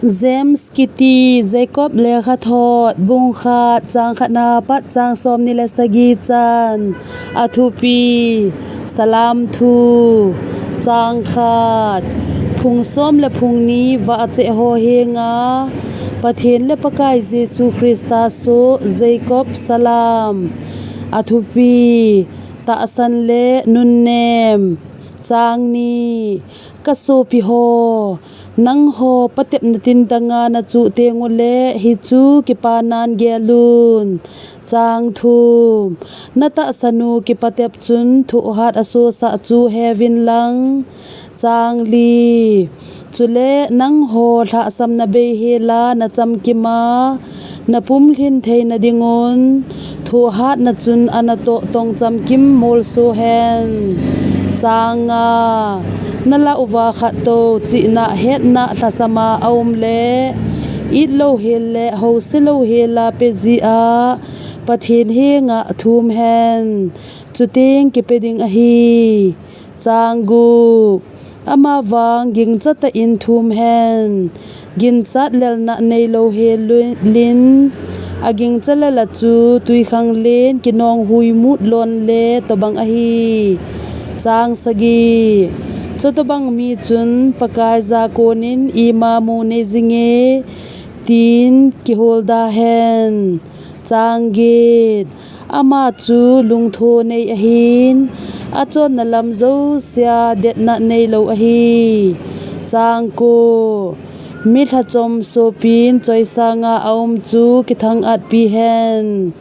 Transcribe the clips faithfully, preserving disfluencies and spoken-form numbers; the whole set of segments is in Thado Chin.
James kiti Jacob lekhathot bung khat chang khatna pat chang somni le sagi chan. Athupi: Salam thu. Chang khat. Phung som le phung ni vahcheh ho henga Pathen le Pakai Jesu Christa soh Jacob salam. Athupi: Tahsan le nunnem. Chang ni. Ka sopi ho, nangho patepna tintanga nachuh teng uleh hichu kipanan gelun. Chang thum. Natahsan u kipatep chun thohhat asosah chu heuvin lang. Chang li. Chule nangho lhahsamna beihela nachamkima napumlhin theina dingun thohhatna chun anatoh tong chamkim molso hen. Chang nga. Nalah uva khattou chihna hetna lhasama aum le it louhel le housa louhela pejia Pathen henga thum hen. Chuteng kipe ding ahi. Chang gup. Amavang gingchatah in thum hen. Ginchat lelna neilou helin agingcha lela chu tuikhanglen kinong huimut lon le tobang ahi. Chang sagi. Chutobang mi chun Pakai jakonin ima mu neijinge tin kihol da hen. Chang get. Ama chu lungtho nei ahin, achonna lam jousea detna neilou ahi. Chang ko. Milhachom sopin choisanga aum chu kithang-atpi hen.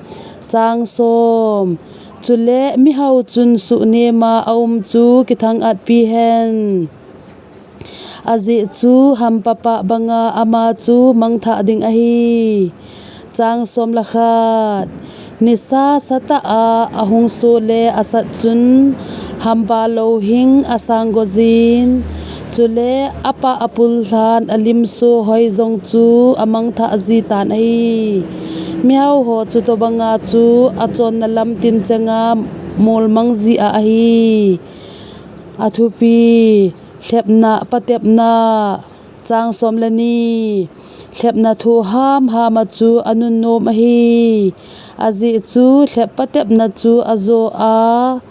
Chang som. Chule mihao chun suhnema aum chu kithang-atpi hen. Ajeh chu hampa pah banga ama chu mangthah ding ahi. Chang som le khat. Nisa satah a ahung so le asat chun hampa louhing asang gojin, chule apah apul lhan alimso hoi jong chu amangthah jitan ahi. Mihao ho chutobanga chu achonna lam tinchenga molmang jia ahi. Athupi: Lhepna patepna. Chang som le ni. Lhepna thu hamhama chu anunnom ahi. Ajeh chu lhep patepna chu ajoa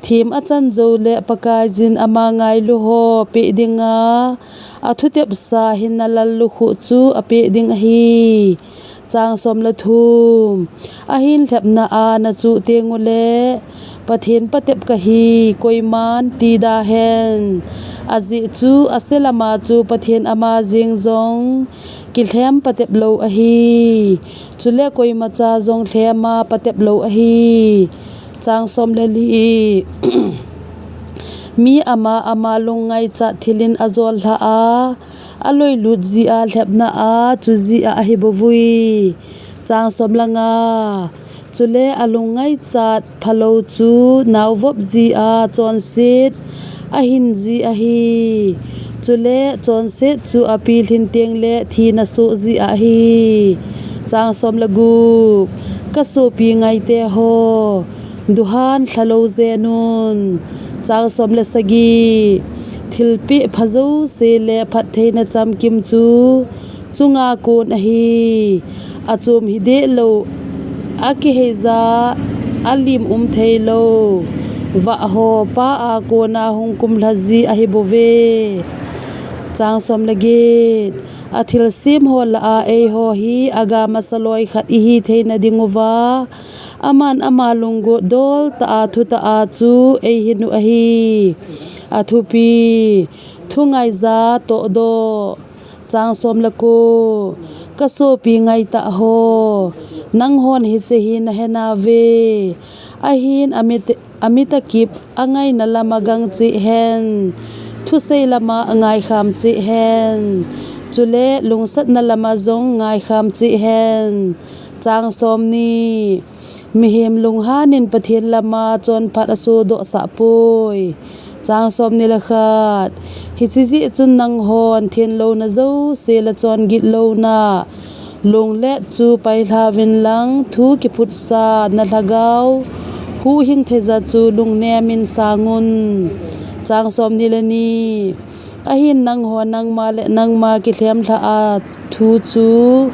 them achan jou le Pakaiyin ama ngailu ho peh dinga athutepsa hinna lallukhuh chu apeh ding ahi. Chang som le thum. Ahin lhepna a nachuh teng uleh Pathen patep kahi koiman tida hen. Ajeh chu ase lama chu Pathen ama jeng jong kilhem patep lou ahi. Chule koimacha jong lhema patep lou ahi. Chang som le li. Mi ama ama lungngaichat thilin ajol lhah a, aloilut jia lhepna a chu jia ahi bouvui. Chang som le nga. Chule alungngaichat phalou chu naovop jia chonset ahin ji ahi. Chule chonset chu apilhin teng le thina soh jia ahi. Chang som le gup. Ka sopi ngaite ho, duhan lhalou jenun. Chang som le sagi. Thilpeh pha jouse le phattheina chamkim chu chunga kon ahi. Achom hi dehlou, akiheija, alim um theilou vah ho Pa a kona hung kumlha ji ahi bouve. Chang som le get. Athilsem ho lah a eiho hi aga masa loi khat ihi theina dinguva, aman ama lunggot dol tah a thutah a chu eihin u ahi. Athupi: Thungaija tohdoh. Chang som le ko. Ka sopi ngaitah ho, nanghon hiche hi nahenauve. Ahin amit, amit akip angaina lama gang cheh hen. Thusei lama angai kham cheh hen. Chule lungsatna lama jong ngai kham cheh hen. Chang som ni. Mihem lunghan in Pathen lama chonphat asodoh sah poi. Chang som ni le khat. Hiche jeh chun nanghon thenlouna jouse le chongitlouna lunglet chu pailhauvin lang thu kiphutsah na lhagao huhhing theija chu lungnem in sangun. Chang som ni le ni. Ahin nangho nangma le nangma kilhemlha a thu chu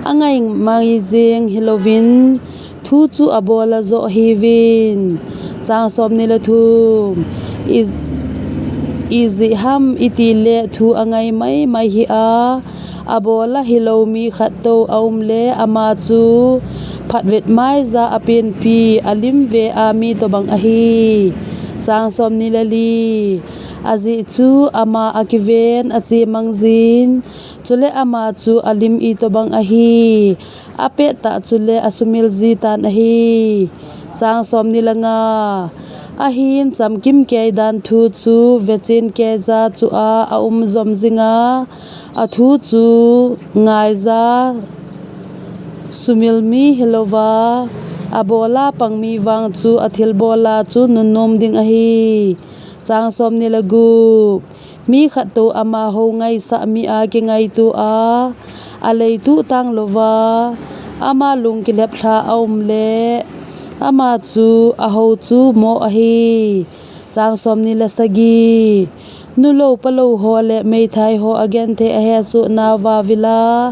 angai mai jeng hilouvin, thu chu abola joh hiuvin. Chang somni le thum. I, ijeh ham itile thu angai mai mai hia, abola hilou mi khat tou aum le ama chu phatvet maija apenpi, alim ve a mi tobang ahi. Chang somni le li. Ajeh chu ama akiven achemang jin, chule ama chu alim itobang ahi, apet tah chule asumil jitan ahi. Chang somni le nga. Ahin chamkim kei dan thu chu vechen keija chu a aum jom jinga, athu chu ngaija sumil mi hilouva, abola pang mi vang chu athilbola chu nunnom ding ahi. Chang somni le gup. Mi khat tou amaho ngaisah mi a kingaito a, alei tuh tang louva, ama lung kilhep lha aum le, ama chu aho chu mo ahi. Chang somni le sagi. Nulou palou ho le meithai ho agenthei ahesoh nauva vila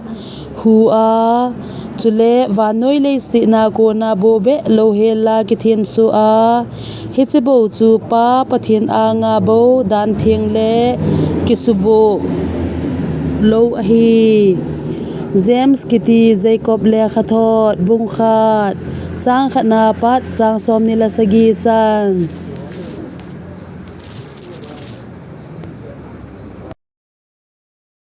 hu a, chule vannoi leiset a kona bohbeh louhel a kithenso a, hiche bou chu Pa Pathen anga bou dan theng le kisuboh lou ahi. James kiti Jacob lekhathot bung khat, chang khat na pat chang somni le sagi chan.